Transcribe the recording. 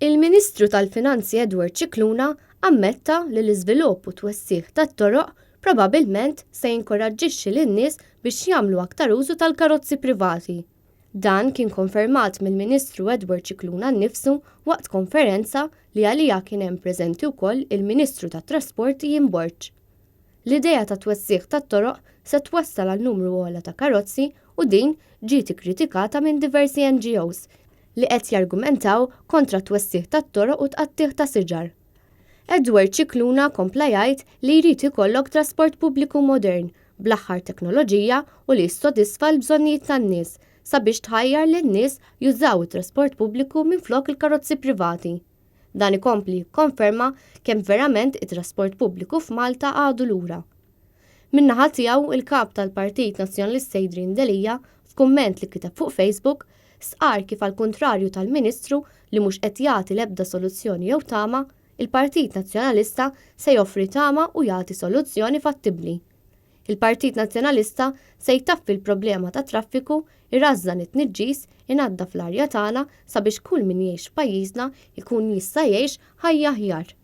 Il-Ministru tal-Finanzi Edward Scicluna ammetta li l-iżvilupp u t-twessigħ tat-toroq probabilment se jinkoraġġixxi lin-nies biex jagħmlu aktar użu tal-karozzi privati. Dan kien konfermat mill-Ministru Edward Scicluna nnifsu waqt konferenza li għaliha kien hemm preżenti wkoll il-Ministru tat-Trasport Ian Borg. L-idea ta' twessigħ tat-toroq se twassal għal numru ogħla ta' karozzi u din ġiet ikkritikata minn diversi NGOs li qed jargumentaw kontra t-twessigħ tat-toroq u t-tqattigħ ta' siġar. Edward Scicluna kompla jgħid li jrid ikollok trasport pubbliku modern, bl-aħħar teknoloġija u li jissodisfa l-bżonnijiet tan-nies sabiex tħajjar lin-nies jużaw it-trasport pubbliku minflok il-karozzi privati. Dan ikompli jikkonferma kemm verament it-trasport pubbliku f'Malta għadu lura. Min-naħa tiegħu, il-Kap tal-Partit Nazzjonalista Adrian Delia, f'kumment li kiteb fuq Facebook, stqarr kif għall-kuntrarju tal-Ministru li mhux qed jagħti l-ebda soluzzjoni jew tama, il-Partit Nazzjonalista se joffri tama u jagħti soluzzjoni fattibbli. Il-Partit Nazzjonalista se jtaffi l-problema tat-traffiku, irażżan it-tniġġis, inaddaf l-arja tagħna sabiex kull min jgħix f'pajjiżna jkun jista' jgħix ħajja aħjar.